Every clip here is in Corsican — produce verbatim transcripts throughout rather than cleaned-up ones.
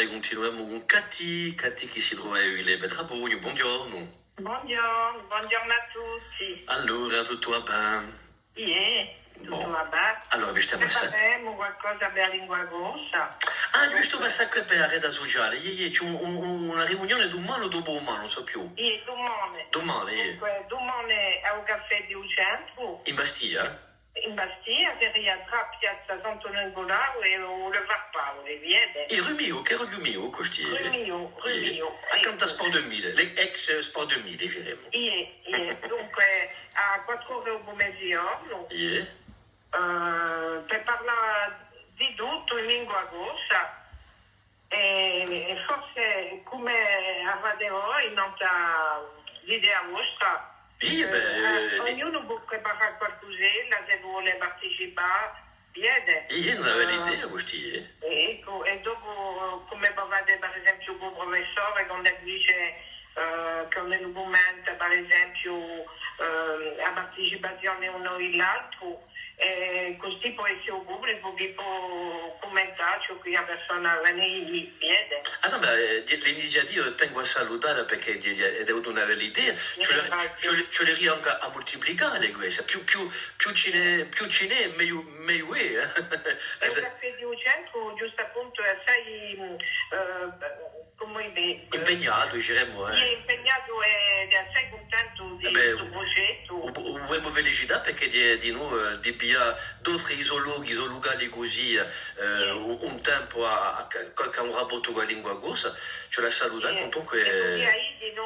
È cuntinuemu cun Cathy, Cathy chì si trova à Villa Petrabugnu. Bonghjornu. Bonghjornu, bonghjornu à tutti. Allora, tuttu và bè? Iè, tuttu và bè. Allora, vi stemu... Preparemu qualcosa per a lingua corsa. Ah, ghjustu, ma sta quì per a rete suciale. Iè, iè, ci hè un, un, una riunione dumane o dopu dumane, ùn sò più. Iè, dumane. Dumane, iè. Dunque, dumane à u caffè di u centru. In Bastia? In Bastia, seria trà piazza Sant'Aniculà è u Boulevard Paoli, vede? È rue Millau, chì rue Millau, custì? Rue Millau, rue Millau. Accantu à Sport deux mille, l'ex Sport deux mille, diremu. Iè, iè. Dunque, à quattru ore dopu meziornu. Iè. Eh, per parlà di tuttu in lingua corsa. È, è forse, cum'è a fate voi, nant'à l'idea vostra, iè, eh, bè, eh, ognunu pò preparà qualcusella, s'ellu vole participà, vede? Iè, una bella idea, questa, eh. È eccu, è dopu, cum'è vo fate, per esempiu, cù u prufessore, quand'ellu dice, eh, quand'ellu cumenta, per esempiu, eh, a participazione unu è l'altru, è cusì pò esse u publicu chì pò cumentà ciò chì a persona vene di dì, vede? Ah nò, ma, eh, di-, l'iniziativa tengu à salutalla perchè hè, hè, hè una bella idea. Ci vole-, ci vole-, ci vuleria ancu à, à multiplicà queste. Più, più, più ci n'hè, più ci n'hè, megliu, megliu hè, eh. È u caffè di u centru, ghjustu appuntu, hè assai, eh, cumu dì, eh, impegnatu, diceremu, eh. Iè, impegnatu è, è assai cuntentu di stu prugettu. Eh bè, u, u vulemu felicità perchè hè dinù, eh, di piglià, d'offre i so lochi, i so lucali cusì, eh, un, un tempu à, à, à, à un rapportu cù a lingua corsa, ci vole à salutà, quantunque. È cusì hè dinù,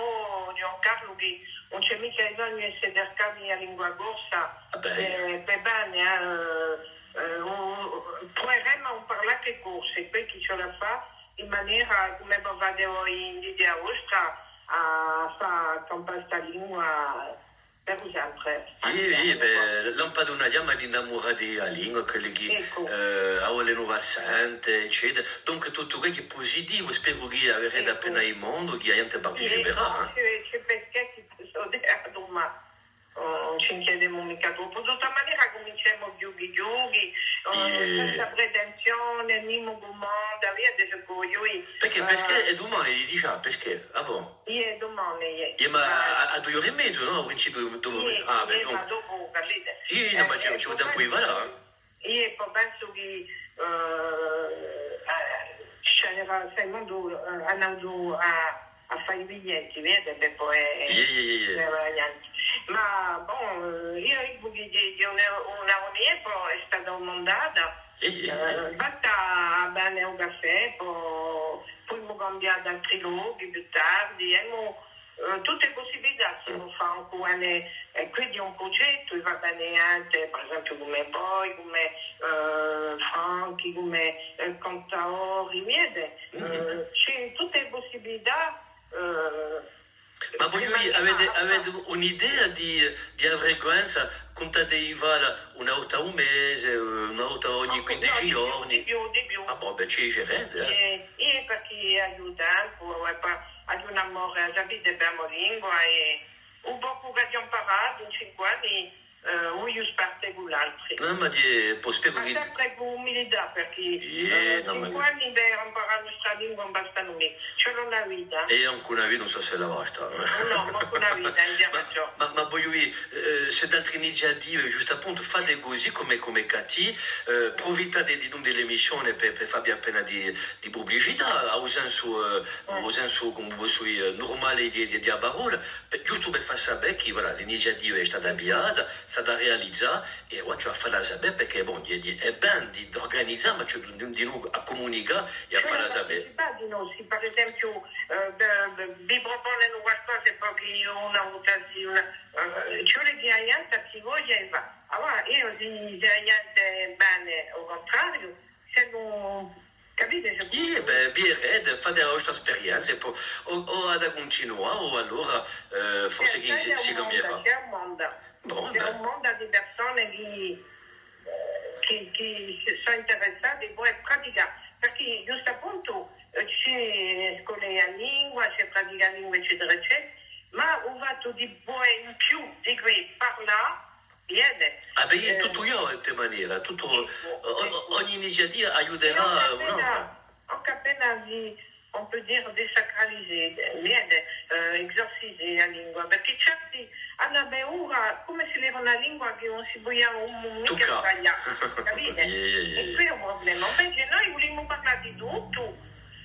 Ghjuvan Carlu, chì ùn ci hè micca bisognu d'esse tercani a lingua corsa, ah bè, eh, per bè, eh, eh, u, pruveremu à ùn parlà chè corsu, è po chì ci vole à fà, in manera, cum'è vo fate voi in l'idea vostra, à fà campà sta lingua per u sempre. Iè, iè, bè, lampada una llama à l'innamurati di a lingua, quelli chì, eccu, eh, a volenu fà sente, eccetera. Dunque, tuttu què hè pusitivu, speru chì averete appena di mondu, chì a ghjente participerà, eh. Iè, ci hè, ci hè perchè chì sò di a Roma. Oh, ùn ci inchietemu micca troppu. Di tutta manera cuminciemu ghjuchi ghjuchi, eh, senza pretensione, nimu cumanda, via, dice, cù i... Perchè, eh, perchè hè dumane, dice, ah, perchè? Ah bon? Iè, dumane, iè. Iè, ma à, à duie ore è mezu, nò? À u principiu, dopu, iè, ah, bè, iè, ma dopu, capite? Iè, nò, ma ci, eh, ci vole tempu di falà, eh. Iè, po pensu chì, eh, eh, ci sarà assai mondu, eh, andatu à, à fà i biglietti, vede, per pudè, iè, iè, iè, iè, eh, ma bon, eh, eiu dicu chì, chì, chì una, una, una volta hè stata dumandata, iè, iè, iè, eh, basta à bè u caffè, po, po emu cambiatu altri lochi più tardi, emu, eh, tutte e pussibilità si pò fà ancu, eh, è quindi hè un prugettu, è và bè, eh, per esempiu, cum'è voi, cum'è, eh, Franchi, cum'è, eh, Contaori, vede? Eh, ci hè tutte e pussibilità, eh, ma voi avete, avete un'idea di, di a frequenza? Cuntate di falla una volta à u mese, una volta ogni quindeci ghjorni? Di più, di più. Ah, bon, bè, ci hè ghjente, eh. Iè, iè, perchè aghju tempu, è po aghju un amore, sapete, per a mo lingua, è u pocu ch'aghju amparatu in cinque anni, eh, vogliu sparte cù l'altri. Nò, ma iè, po speru chì... Ma sempre cù umilità, perchè, eh, cinque anni per amparà a nostra lingua ùn bastanu micca. Ci vole una vita. È ancu una vita, ùn sò s'ella basta, eh. Nò, mancu una vita, in verità. Ma, ma, ma vogliu dì, eh, s'è d'altre iniziative, ghjustu appuntu, fate cusì cum'è, cum'è Cathy, eh, prufitate di, di l'emissione per, per fà vi appena di, di publicità, à u sensu, eh, à u sensu, cum'è vo sò, eh, nurmale di, di, di a parolla, per, ghjustu per fà sapè chì, voilà, l'iniziativa hè stata avviata, s'hà da realizà, è avà ci hè à falla sapè, perchè, bon, hè, hè bè di, d'urganizà, ma ci hè di, di, dinù à cumunicà è à falla sapè. Ci vole à participà dinù, sì, per esempiu, eh, vi, vi, vi pruponenu qualcosa è po chì una vota sì, una, eh, ci vole chì a ghjente abbia voglia è và. Allora, eiu, sì, sì a ghjente vene, à u cuntrariu, s'ellu, capite? Iè, bè, viderete, fate a vostra sperienza, è po, o, o hà da cuntinuà, o allora, eh, forse chì si, si cambierà. Ci hè un mondu, ci hè un mondu. Bon, ci hè un mondu di persone chì, eh, chì, chì si, sò interessate è poi praticà, perchè ghjustu appuntu, eh, ci hè scole di a lingua, ci hè pratica lingua, eccetera, eccetera, ma u fattu di pudè in più di què parlà, vede? Ah, bè, iè, eh, tuttu hè in manera, tuttu, eccu, o-, o-, eccu, ogni iniziativa aiuterà un'altra. Ancu appena, ancu appena quasi, on peut dire, désacralisé, eh, esorcisé a lingua, perchè certi anu paura, cum'è s'ella era una lingua chì ùn si pudia micca sbaglià, capite? Iè, iè, iè. È què hè un prublema. Invece noi vulimu parlà di tuttu,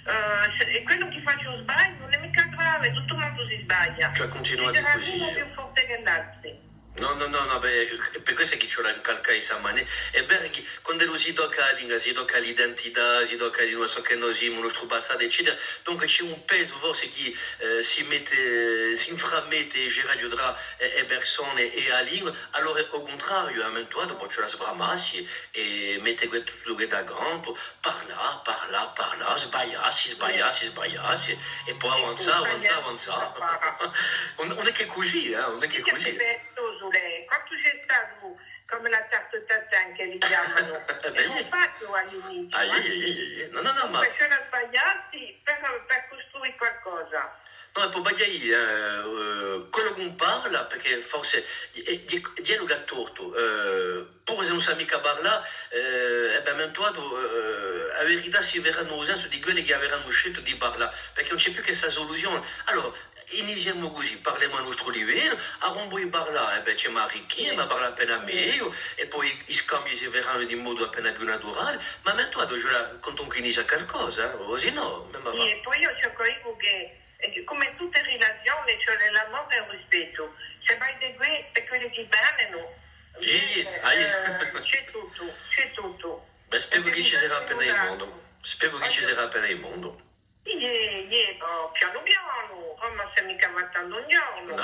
eh, è quellu chì face un sbagliu ùn hè micca grave, tuttu u mondu si sbaglia. Cioè, cuntinuate cusì. Ci sarà unu più forte chè l'altru. Nò, nò, nò, nò, bè, hè per quessa chì ci vole à incalcà issa manera. Hè vera chì quand'ellu si tocca a lingua, si tocca l'identità, si tocca di noi, ciò chì noi simu, u nostru passatu, eccetera. Dunque ci hè un pesu forse chì, eh, si mette, s'inframette, diceraghju, trà, eh, e persone è a lingua. Allora, à u cuntrariu, à un mumentu datu, po ci vole à sbramassi è mette tuttu què da cantu, parlà, parlà, parlà, sbagliassi, sbagliassi, sbagliassi, è po avanzà, avanzà, avanzà. Ùn, ùn hè chè cusì, eh, ùn hè chè cusì. Quantu ci hè statu, cum'è la tarte tatin chì li chjamanu, è ùn facciu à l'iniziu, eh. Nò, nò, nò, ma... Ci hè da sbagliassi per, per custruì qualcosa. Nò, è po sbaglià, eh, eh, quellu chì ùn parla, perchè forse, eh, eh, hè ellu chì hà tortu, eh, puru s'ellu ùn sà micca parlà, eh, è bè, à un mumentu datu, eh, a verità si verrà in u sensu di quelli chì averanu sceltu di parlà, perchè ùn ci hè più chè sta suluzione. Allora, iniziemu cusì, parlemu à u nostru livellu, à un mumentu datu parlà, è bè, ci hè Marie chì, ma parla appena megliu, è po i, i scambii si verranu in modu appena più naturale, ma à un mumentu datu, quantunque inizia qualcosa, eh, o sinnò, ùn va. È po eiu ci credu chì È cum'è tutte e rilazione, ci vole l'amore è u rispettu. S'è vai di què, per quelli chì venenu, iè, iè, eh, ci hè tuttu, ci hè tuttu. Bè, speru chì ci sarà appena di mondu. Speru chì ci sarà appena di mondu. Iè, iè, bò, pianu pianu, Roma s'hè micca fatta in un ghjornu. Nò.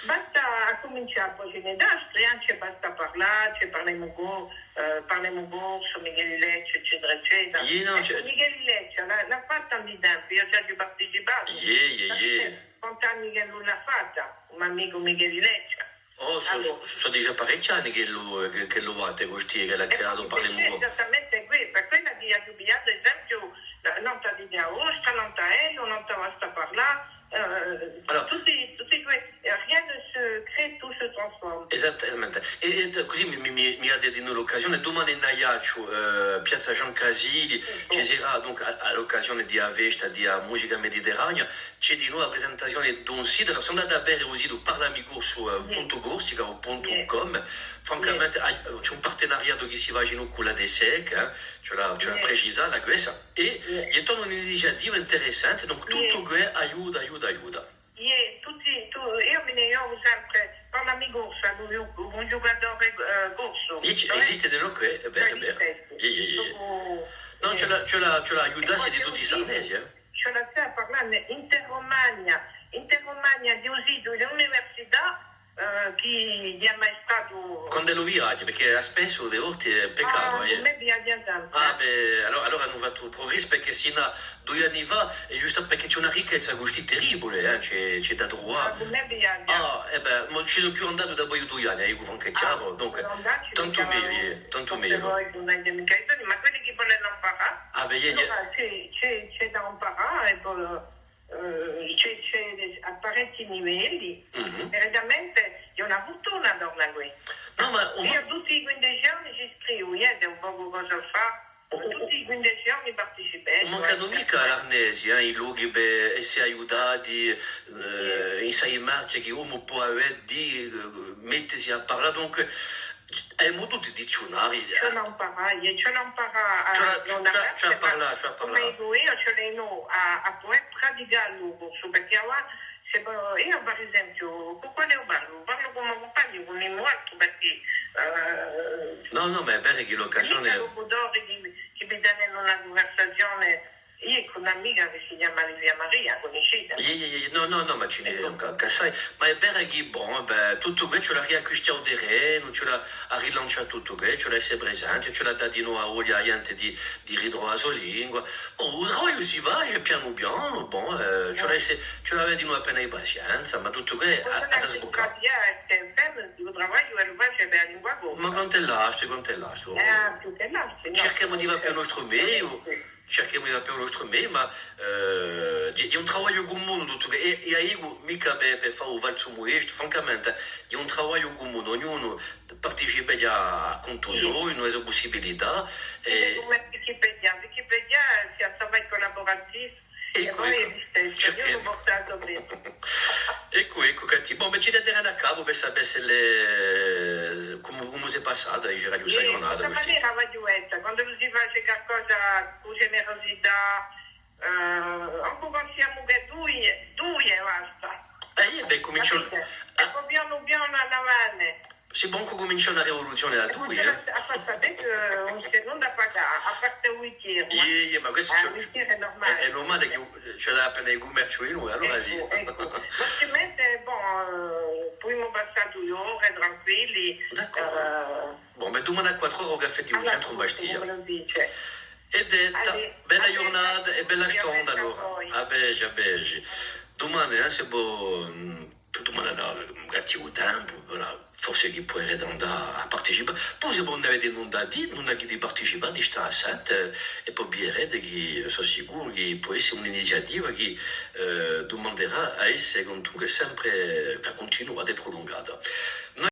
Basta à cumincià, po ci n'hè d'altri, eh, ci basta à parlà, ci parlemu co-, eh, parlemu corsu, Micheli Leccia, eccetera, eccetera. Iè, nò, eccu, ci Micheli Leccia, l'hà, l'hà fatta in i tempi, eiu ci aghju participatu. Iè, iè, iè. Quant'anni ch'ellu l'hà fatta, un amicu Micheli Leccia. Oh, sò, sò, sò digià parechji anni ch'ellu, chì, ch'ellu batte custì, ch'ellu hà creatu Parlemu Corsu. Esattamente què, per quella chì aghju pigliatu esempiu, nant'à l'idea vostra, nant'à ellu, nant'à Basta Parlà, Eh, allora, tutti, tutti que-, eh, rien ne se crée, tout se transforme. Esattamente. È, è cusì mi, mi, mi, mi date dinù l'occasione. Dumane in Aiacciu, eh, piazza Jean Casilli, ci sarà, dunque, à, à l'occasione di a festa di a musica mediterranea, ci hè dinù a presentazione d'un situ. Allora, sò andatu à vede u situ parlamicorsu, eh, puntu corsica o puntu com. Francamente, ci hè un partenariatu chì si face cù l'A D S E C, eh, ci vole à, ci vole à precisalla quessa. È, è hè tutta un'iniziativa interessante, donc tuttu què aiuta, aiuta, aiuta. Iè, tutti, tu, eiu mi ne ghjocu sempre, parlamicorsu, un ghju-, un ghjucatore, eh, corsu. Iè, ci, esiste dinò què, hè vera, hè vera. Iè, iè, iè. Nò, ci vole à, ci vole à, ci vole à aiutassi di tutti i Sarnesi, eh. Ci vole à parlà in Interromania, Interromania di u situ di l'università, eh, chì hè mai statu... Quand'ellu viaghja, perchè spessu di volte hè un peccatu, eh. Ah, per mè viaghja tantu. Ah, bè, allora, allora anu fattu prugressu, perchè sinu à dui anni fà, è ghjustu perchè ci hè una ricchezza custì terribule, eh, ci hè, ci hè da truvà. Ah, per mè viaghja. Ah, è bè, ùn ci sò più andatu dapoi dui anni, eh, eiu, francu è chjaru, dunque, tantu megliu, iè, tantu megliu. Ma quelli chì volenu amparà, ah, bè, iè, iè. Allora, ci hè, ci hè, ci hè da amparà, è po eh, ci hè, ci hè à parechji livelli. Veritamente, hè una furtuna torna quì. Nò, ma eiu tutti i quindeci anni ci scrivu, iè, hè un pocu cosa à fà. Tutti i quindeci anni participu. Ùn mancanu micca l'Arnesi, eh, i lochi per esse aiutati, eh, in sta marchja chì omu pò avè di, eh, mettesi à parlà. Dunque, Emu tutti i dizziunarii, eh. Ci vole à amparà, ci vole à amparà à, ci vole à, ci vole à parlà, ci vole à parlà. Cum'è dicu eiu, ci vole à, à pudè praticà u corsu, perchè avà, s'è po, eiu, per esempiu, cù quale eiu parlu? Parlu cù u mo cumpagnu, cù nimu altru, perchè, eh... Nò, nò, ma hè vera chì l'occasione... Micca locutori chì, chì mi tenenu una cunversazione Iè, cù un'amica chì si chjama Livia Maria, cunniscite? Iè, iè, iè, nò, nò, nò, ma ci n'hè ancu assai. Ma hè vera chì, bon, eh bè, tuttu què, ci vole à riacquistà u terrenu, ci vole à rilancià tuttu què, ci vole à esse presenti, ci vole à dà dinò a voglia à a ghjente di, di ritruvà a so lingua. Bon, u travagliu si face pianu pianu, bon, eh, ci vole à esse, ci vole à avè dinò appena di pazienza, ma tuttu què hà, hà da sbuccà. U travagliu hè, u travagliu hè u face per a lingua corsa. Ma quant'è l'altru, quant'è l'altru. Eh, più chè l'altru, nò. Circhemu di fà per u nostru megliu. Circhemu di fà per u nostru megliu, ma, eh, hè, hè un travagliu cumunu, tuttu, è, è eiu, micca per, per fà u falsu mudestu, francamente, hè un travagliu cumunu, ognunu participa à, à contu soi, in e so pussibilità, è... Cum'è Wikipedia, Wikipedia hè un travagliu cullaburativu, è voi hè listessu, ognunu porta a so pezza. Eccu, eccu, Catì. Bon, bè, ci tenimu à capu per sapè s'ellu, cumu, cumu s'hè passata, diceraghju, sta ghjurnata, questa manera, vogliu dì, quandu si face qualcosa cù generosità, eh, ancu quandu simu chè dui, dui è basta. Eh, iè, bè, cuminciu... Capite? È po pianu pianu andemu avanti. Si pò ancu cumincià una rivoluzione à dui, eh. È po à fà sapè chì ùn ci hè nunda à pagà, à parte u bicchjeru, eh. Iè, iè, ma questu... Ah, u bicchjeru hè nurmale. Hè, hè nurmale chì, eh, ci hè appena u cummerciu in noi, allora sì. Eccu, eccu. Ma altrimenti, bon, eh, pudemu passà dui ore tranquilli. D'accordu. Eh, bon, bè, dumane à quattru ore u caffè di u centru in Bastia. Cumu dice. Hè detta. Allez, bella ghjurnata è bella stonda, allora. À vedeci, à vedeci. Dumane, eh, s'è vo, mm, dumane, nò, ùn ghjè u tempu, voilà, forse chì puderete andà à participà. Po s'è vo ùn avete nunda à dì, ùn avete chè di participà, di stà à sente, è po viderete chì, sò sicuru chì pò esse un'iniziativa chì, eh, dumanderà à esse quantunque sempre, enfin, cuntinuata è prulungata.